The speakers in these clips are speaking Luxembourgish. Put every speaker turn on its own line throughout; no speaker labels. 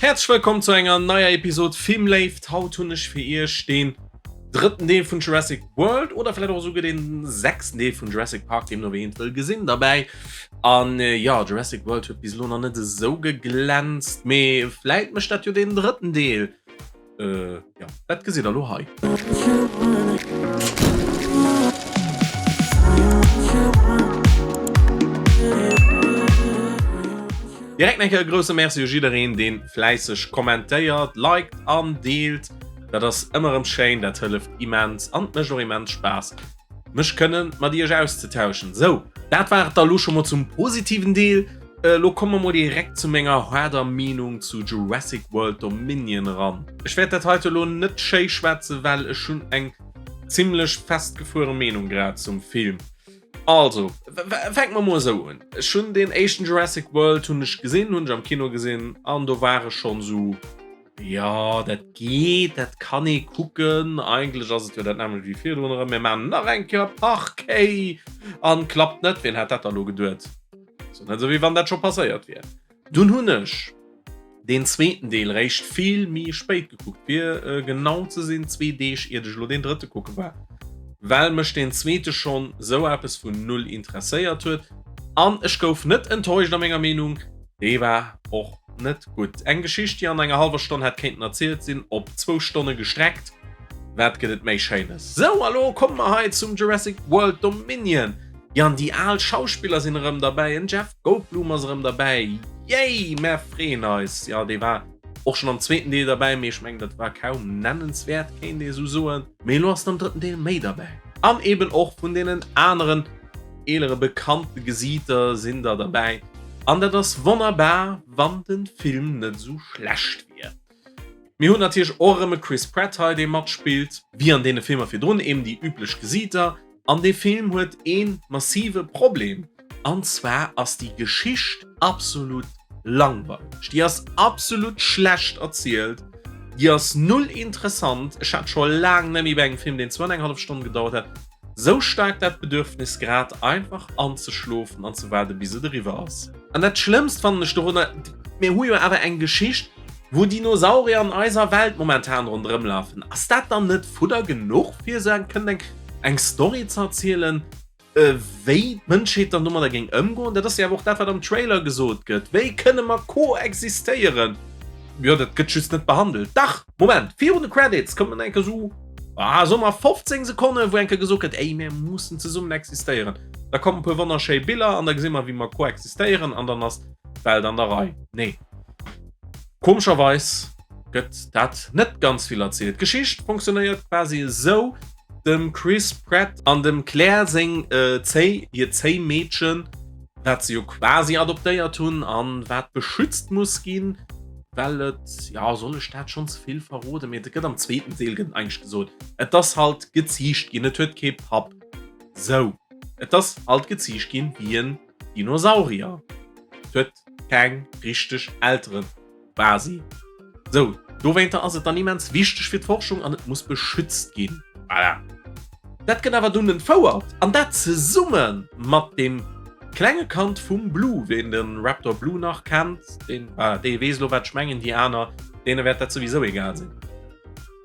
Häerzlech wëllkomm zu enger neier Episode Filmléift. Haut hunn ech fir iech deen drëtten Deel vun Jurassic World oder vläicht och esouguer deen sechsten Deel vun Jurassic Park, deemno wéi een et wëll gesinn, derbäi. An jo, Jurassic World huet bis elo nach net esou geglänzt, mee vläicht mécht dat jo deen drëtten Deel. Äh, ja, dat gesitt der elo hei. Direkt eng Kéier e grousse Merci u jiddereen, deen fläisseg kommentéiert, liked an deelt. Dat ass ëmmer erëm schéin, dat hëlleft immens an et mécht och immens Spaass, mech kënnen mat iech auszetauschen. Sou, dat war et da lo scho mol zum positiven Deel. Elo komme mer mol direkt zu menger haarder Meenung zu Jurassic World Dominion eran. Ech wäert dat heite lo net schéi schwätzen, well ech hunn eng zimmlech festgefuere Meenung grad zum Film. Also, fänke mer mol esou un, Ech hunn deen éischten Jurassic World hunn ech gesinn, hunn ech am Kino gesinn an do war ech schonn esou, Jo, dat geet, dat kann ee kucken. Eigentlech ass et jo dat nämmlecht wéi virdrun erëm. Mir maachen nach eng Kéier Parquet an klappt net. Wien hätt dat da lo geduet? Ass jo net esou, wéi wann dat scho passéiert wier. Dunn hunn ech deen zweeten Deel réischt vill méi spéit gekuckt, fir genau ze sinn zwee Deeg iert ech elo deen drëtte kucke war, well mech deen zweete schonn esou eppes vun null interesséiert huet. An ech gouf net enttäuscht a menger Meenung. Dee war och net gutt. Eng Geschicht, déi an enger hallwer Stonn hätt kéinten erzielt sinn, op zwou Stonne gestreckt. Wat gëtt et méi Schéines? Sou, a lo komme mer hei zum Jurassic World Dominion. Jo, an déi al Schauspiller sinn erëm derbäi. En Jeff Goldblum ass erëm derbäi. Yay, mär freeën eis. Jo, dee war och schonn am zweeten Deel derbäi, mee ech mengen, dat war kaum nennenswäert, kéint ee sou soen. Mee elo ass en am drëtten Deel méi derbäi. An eben och vun deenen aneren eelere bekannte Gesiiter sinn der derbäi. An dat ass wonnerbar, wann den Film net esou schlecht wier. Mir hunn natierlech och erëm e Chris Pratt hei, dee matspillt, wéi an deene Filmer virdrun, eben déi üblech Gesiiter. An dee Film huet ee massive Problem, an zwar ass déi Geschicht absolut langweileg. Déi ass absolut schlecht erzielt, déi ass null interessant. Ech hat scho laang net méi bei engem Film, deen zwou an eng hallef Stonn gedauert hat, Sou staark dat Bedürfnis grad einfach anzeschlofen an ze waarde bis et eriwwer ass. An dat schlëmmst fannen ech dorunner, mir hu jo awer eng Geschicht wou Dinosaurier an eiser Welt momentan ronderëm lafen. Ass dat dann net Fudder genuch fir sou eng kënnen eng Story ze erzielen? Wéi d'Mënschheet dann domadder géing ëmgoen? Dat ass jo awer och dat wat am Trailer gesot gëtt, wéi kënne mer koexistéieren? Jo dat gëtt just net behandelt. Dach! Moment, virun de Credits kommt dann eng Kéier sou, ah, soe mer 15 Sekonnen, wou eng Kéier gesot gëtt, ey, mir mussen zesummen existéieren. Da kommen e puer wonnerschéi Biller an da gesi mer, wéi mer koexistéieren an dann ass d'Welt an der Rei. Nee. Komescherweis gëtt dat net ganz vill erzielt. D'Geschicht funktionéiert quasi esou, Dem Chris Pratt an dem Claire seng Zéi, hir Zéimeedchen, wat se jo quasi adoptéiert hunn an wat beschützt muss ginn, well et, jo, soll ech dat schonn ze vill verroden, mee et gëtt am zweeten Deel gëtt eigentlech gesot, et ass halt geziicht ginn, et huet kee Papp, sou, et ass halt geziicht ginn wéi en Dinosaurier, et huet keng richteg Elteren. Quasi. Sou, dowéinter ass et dann immens wichteg fir d'Forschung an et muss beschützt ginn. Voilà. Dat gëtt awer dunn entfouert an dat zesumme mat deem klenge Kand vum Blue. Ween de Raptor Blue nach kennt, deen, voilà, dee weess elo wat ech mengen, déi aner, deene wäert dat souwisou egal sinn.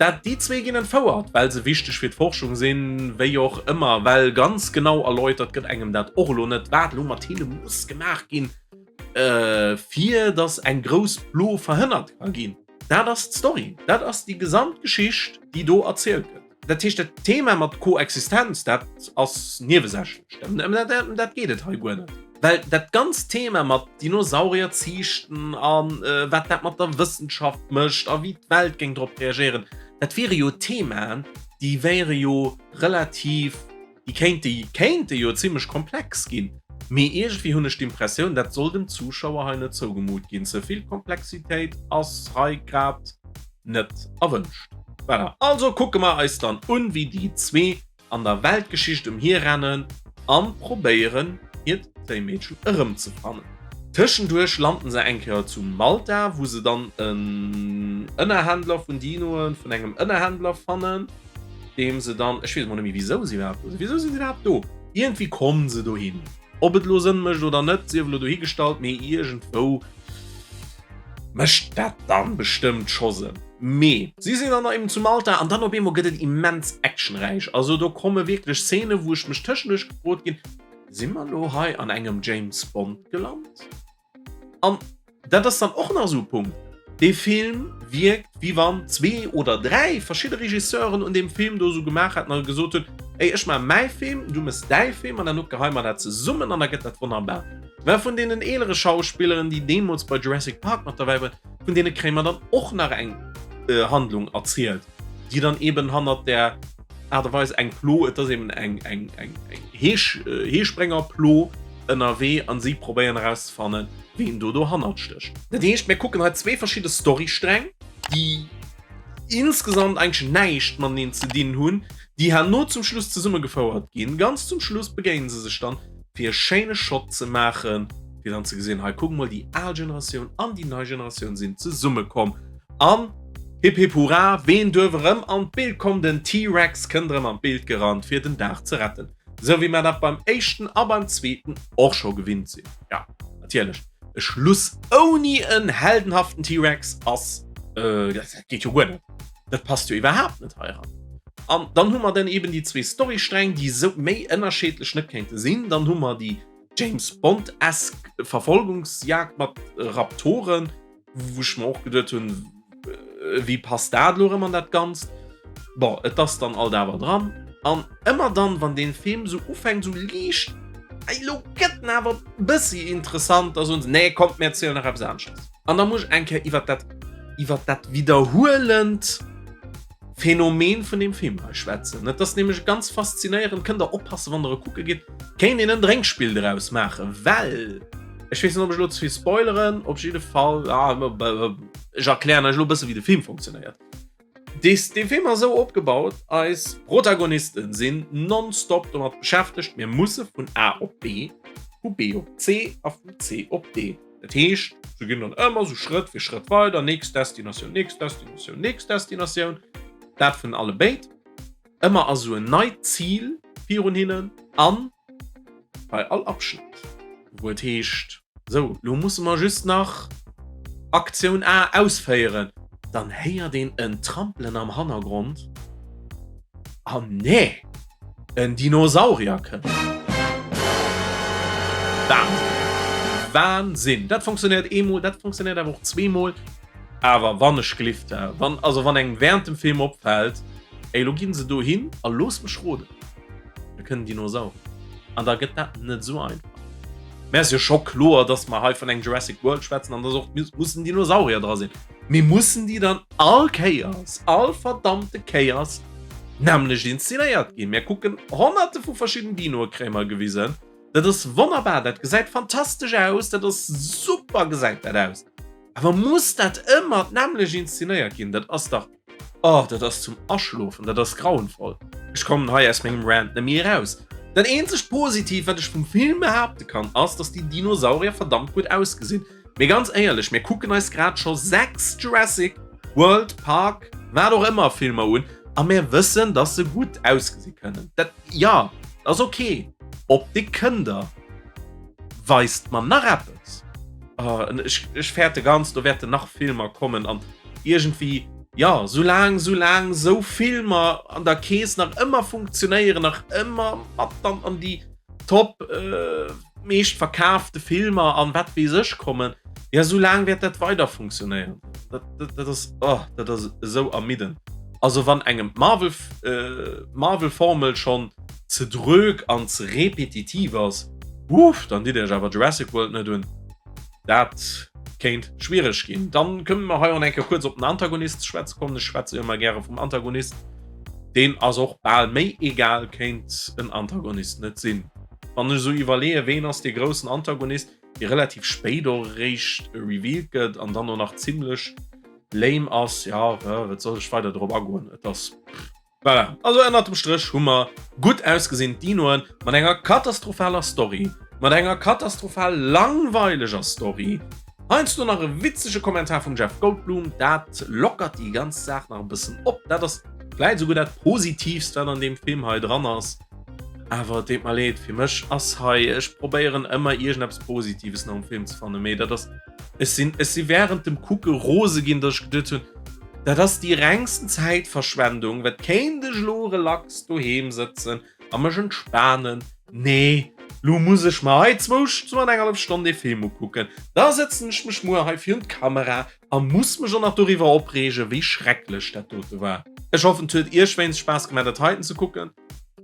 Dat déi zwee ginn entfouert, well se wichteg fir d'Forschung sinn, wéi och ëmmer, well ganz genau erläutert gëtt engem dat och elo net, wat elo mat hinne muss gemaach ginn. Fir dass eng grouss Plo verhënnert ka ginn. Dat ass d'Story, dat ass déi gesamt Geschicht, déi do erzielt gëtt. Dat heescht, dat Thema mat Koexistenz, dat ass niewesächlech. Ëm dat geet et hei guer net. Well dat ganzt Thema mat Dinosaurier ziichten a wat dat mat der Wëssenschaft mécht a wéi d'Welt géing drop reagéieren, dat wiere jo Themaen, déi wäre jo relativ, Déi kéinte kéinte jo zimlech komplex ginn, mee iergendwéi hunn ech d'Impressioun, dat soll dem Zuschauer hei net zougemut ginn. Ze vill Komplexitéit ass hei grad net erwënscht. Voilà, also kucke mer eis dann un, wéi déi zwee an der Weltgeschicht emhirrennen an probéieren, hiert Zéimeedchen erëmzefannen. Tëschenduerch landen se eng Kéier zu Malta, wou se dann en Ënnerhändler vun Dinoen vun engem Ënnerhändler fannen. Deem se dann, ech weess emol net méi wisou se iwwerhaapt do sinn, wisou sinn se iwwerhaapt do? Iergendwéi kommen se dohin. Ob et elo Sënn mécht oder net, sief elo dohigestallt, mee iergendwou. Mécht dat dann bestëmmt scho Sënn. Mee si sinn dann eben zu Malta an dann op eemol gëtt et immens actionräich. Also do komme wierklech Szene wou ech mech tëschenduerch gefrot ginn, si mer lo hei an engem James Bond gelant? An dat ass dann och nach esou e Punkt, dee Film wierkt wéi wann zwee oder dräi verschidde Regisseuren un deem Film do esou gemaach hätten a gesot hunn, ey ech maache mäi Film, du méchs däi Film an dann geheie mer dat zesummen an da gëtt dat wonnerbar. Mä vun deenen eelere Schauspilleren, déi deemools bei Jurassic Park mat derbäi waren, vun deene kréie mer dann och nach eng Handlung erzielt, déi dann eben hannert där Aart a Weis eng Plo, et ass eben eng, eng, eng, eng Heesch, Heespréngerplo ënnerwee an si probéieren erauszefannen, ween do dohannert stécht. Dat heescht, mir kucken hei zwee verschidde Storysträng, déi insgesamt eigentlech näischt mateneen ze dinn hunn, déi herno zum Schluss zesummegefouert ginn. Ganz zum Schluss begéine se sech dann, fir e schéine Shot ze maachen, fir dann ze gesinn, hei kuck mol, déi al Generatioun an déi nei Generatioun sinn zesummekomm an hip hip hurra, ween duerf erëm an d'Bild kommen? Den T-Rex kënnt erëm an d'Bild gerannt, fir den Dag ze retten, esou wéi mer dat beim éischten a beim zweeten och scho gewinnt sinn. Jo, natierlech, e Schluss ouni en heldenhaften T-Rex ass, dat geet jo guer net. Dat passt jo iwwerhaapt net hei eran. An dann hu mer dann eben déi zwee Storysträng, déi esou méi ënnerscheedlech net kéinte sinn. Dann hu mer déi James Bond-esque Verfolgungsjagd mat Raptoren, wou ech mer och geduet hunn, wéi passt dat elo erëm an dat Ganzt? Bon, et ass dann alt awer dran. An ëmmer dann, wann dee Film esou ufänkt, esou liicht, ey, elo gëtt en awer e bëssi interessant, da soen se, nee, kommt, mir erzielen nach eppes aneschters. An da muss ech eng Kéier iwwer dat, iwwer dat widderhuelend Phänomen vun deem Film hei schwätzen. Et ass nämlech ganz faszinéierend, kënnt der oppassen, wann der e kucke gitt, kéint een en Drénkspill draus maachen, well, ech weess net, ob ech elo ze vill spoileren, op jidde Fall, ah, ech erklären iech elo e bësse wéi de Film funktionéiert. Dee Film ass esou opgebaut, eis Protagonisten sinn nonstop domat beschäftegt, mir musse vun A op B, vu B op C a vun C op D. Dat heescht, se ginn dann ëmmer sou Schrëtt fir Schrëtt weider, nächst Destinatioun, nächst Destinatioun, nächst Destinatioun, dat vun alle béid. Ëmmer ass esou en neit Zil virun hinnen an bei all Abschnitt, wou et heescht, sou, lo musse mer just nach Aktioun A ausféieren, dann héiert een en Trampelen am Hannergrond an nee! En Dinosaurier kënnt. Wahnsinn! Wahnsinn! Dat funktionéiert eemol, dat funktionéiert awer och zweemol. Awer wann ech gelift, wann, also wann engem während dem Film opfält, ey, lo ginn se dohin a looss mech roden, da kënnt en Dinosaurier. An da gëtt dat net esou einfach. Mä ass jo scho kloer, dass mer hei vun engem Jurassic World schwätzen an dass och mussen Dinosaurier dra sinn. Mee mussen déi dann all Kéiers, all verdammte Kéiers nämmlecht inszenéiert ginn? Mir kucken honnerte vu verschidden Dinoe kréie mer gewisen. Dat ass wonnerbar, dat gesäit fantastesch aus, dat ass super gesäit dat aus. Awer muss dat ëmmer d'nämmlecht inszenéiert ginn? Dat ass dach, oh, dat ass zum Aschlofen, dat ass grauenvoll. Ech kommen hei aus mengem Rant net méi eraus. Dat eenzegt Positiivt, wat ech vum Film behaapte kann, ass, dass déi Dinosaurier verdammt gutt ausgesinn. Mee ganz éierlech, mir kucken eis grad scho 6 Jurassic World Park wat och ëmmer Filmer un a mir wëssen, dass se gutt ausgesi kënnen. Dat, jo, ass ok. Optik kënnt der. Weist mer nach eppes. Oh, ech, ech fäerte ganz, do wäerten nach Filmer kommen an iergendwéi, jo, soulaang, soulaang sou Filmer an der Kees nach ëmmer funktionéieren, nach ëmmer mat dann an déi Top meescht verkaafte Filmer an wat weess ech kommen, ja sou laang wäert dat weider funktionéieren. Dat, dat, dat ass oh, dat ass esou ermiddend. Also wann engem d'Marvel Marvel Formel schonn ze drög an ze repetitiv ass, uff, dann ditt iech awer Jurassic World net un. Dat kéint schwiereg ginn. Dann kënne mer hei och eng Kéier kuerz op den Antagonist ze schwätze kommen. Ech schwätze jo ëmmer gäre vum Antagonist. Deen ass och bal méi egal kéint en Antagonist net sinn. Wann ech esou iwwerleeë ween ass dee groussen Antagonist, dee relativ spéit och eréischt revealed gëtt an dann och nach zimmlech lame ass, jo, wat soll ech weider drop agoen, et ass. Voilà, also ënnert dem Stréch hu mer gutt ausgesinn Dinoen mat enger katastrophaler Story, mat enger katastrophal langweileger Story, heiansdo nach e witzege Kommentar vum Jeff Goldblum, dat lockert déi ganz Saach nach e bëssen op, dat ass vläit esouguer dat Positivst, wat an deem Film hei dran ass. Awer et deet mer leed, fir mech ass hei, ech probéieren ëmmer iergendeppes Positives nach um Film ze fannen, mee dat ass. Ech sinn, ech si während dem Kucke rose ginn, dass ech geduet hunn, dat ass déi rengsten Zäitverschwendung, wat kéint ech elo relax doheem sëtzen a mech entspanen. Nee, lo muss ech mer hei zwou, zwou an eng hallef Stonn dee Film ukucken. Da sëtzen ech mech muer hei virun d'Kamera a muss mech och nach doriwwer opreegen, wéi schrecklech dat dote war. Ech hoffen, et huet iech wéinst Spaass gemaach, dat heiten ze kucken.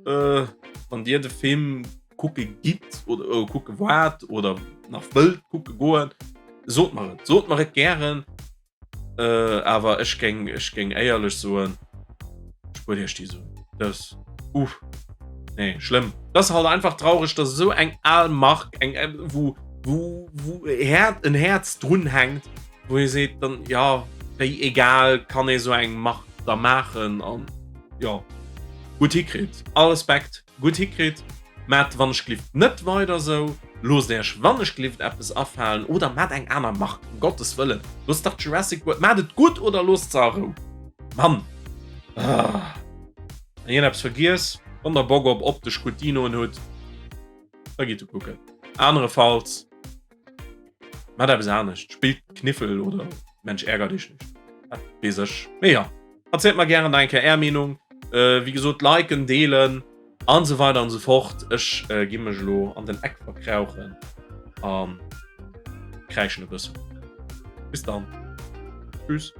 Äh, wann dir de Film kucke gitt oder äh, kucke waart oder nach wëllt kucke goen, sot mer et. Sot mer et gären. Äh, awer ech géing, ech géing éierlech soen, spuert iech déi Suen. Das, uff, nee, schlëmm. Das ass halt einfach traureg, dass esou eng al Mark, eng, äh, wou, wou, wou Här, en Häerz drun hänkt, wou ee seet dann, ja, wéi egal kann ee sou eng Mark da maachen an jo, gutt hikritt. All Respekt. Gutt hikritt. Maat wannechglift net weider sou. Loosst äerch wannechglift eppes afalen oder maat eng aner Mark, um Gottes Wëllen. Loosst dach Jurassic World, maat et gutt oder loosst se a Rou. Mann! Ahh. An hien eppes vergiess, wann der Bock op optesch gutt Dinoen hutt, da gitt e kucken. Anerefalls. Maat eppes anescht, spillt Kniffel oder Mensch ärger dich nicht. Wat weess ech. Mee jo, erzielt mer gären nach eng Kéier är Meenung. Wéi gesot, liken, deelen an esou weider an esou fort. Ech gi mech elo an den Eck verkrauchen a kräischen e bëssen. Bis dann. Tschüss.